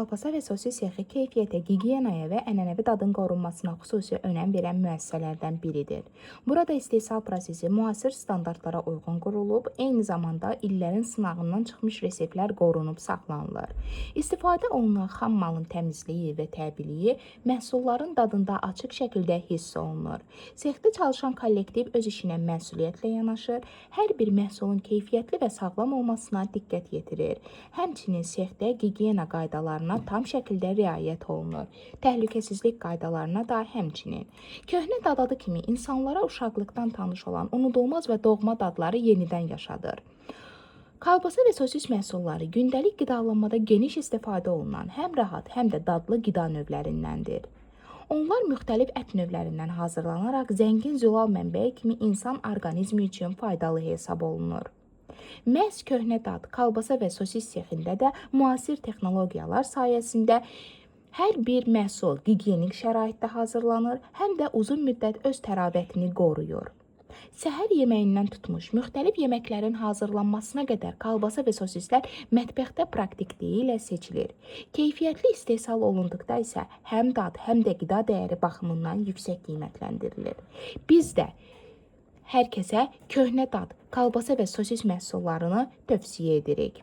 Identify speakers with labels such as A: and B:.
A: Kolbasa və sosis sexi keyfiyyətə, gigiyenaya və ənənəvi dadın qorunmasına xüsusi önəm verən müəssisələrdən biridir. Burada istehsal prosesi müasir standartlara uyğun qurulub, eyni zamanda illərin sınağından çıxmış reseptlər qorunub saxlanılır. İstifadə olunan xam malın təmizliyi və təbiiliyi məhsulların dadında açıq şəkildə hiss olunur. Sexdə çalışan kollektiv öz işinə məsuliyyətlə yanaşır, hər bir məhsulun keyfiyyətli və sağlam olmasına diqqət yetirir. Həmçinin sexdə gigiyena qaydalarına tam şəkildə riayət olunur. Təhlükəsizlik qaydalarına da həmçinin. Köhnə dad adı kimi insanlara uşaqlıqdan tanış olan unudulmaz və doğma dadları yenidən yaşadır. Kolbasa və sosis məhsulları gündəlik qidalanmada geniş istifadə olunan həm rahat, həm də dadlı qida növlərindəndir. Onlar müxtəlif ət növlərindən hazırlanaraq zəngin zülal mənbəyi kimi insan orqanizmi üçün faydalı hesab olunur. Məhz köhnə dad, kolbasa və sosis sexində də müasir texnologiyalar sayəsində hər bir məhsul gigiyenik şəraitdə hazırlanır, həm də uzun müddət öz təravətini qoruyur. Səhər yeməyindən tutmuş müxtəlif yeməklərin hazırlanmasına qədər kolbasa və sosislər mətbəxdə praktikliyi ilə seçilir. Keyfiyyətli istehsal olunduqda isə həm dad, həm də qida dəyəri baxımından yüksək qiymətləndirilir. Biz də hər kəsə köhnə dad, kolbasa və sosis məhsullarını tövsiyə edirik.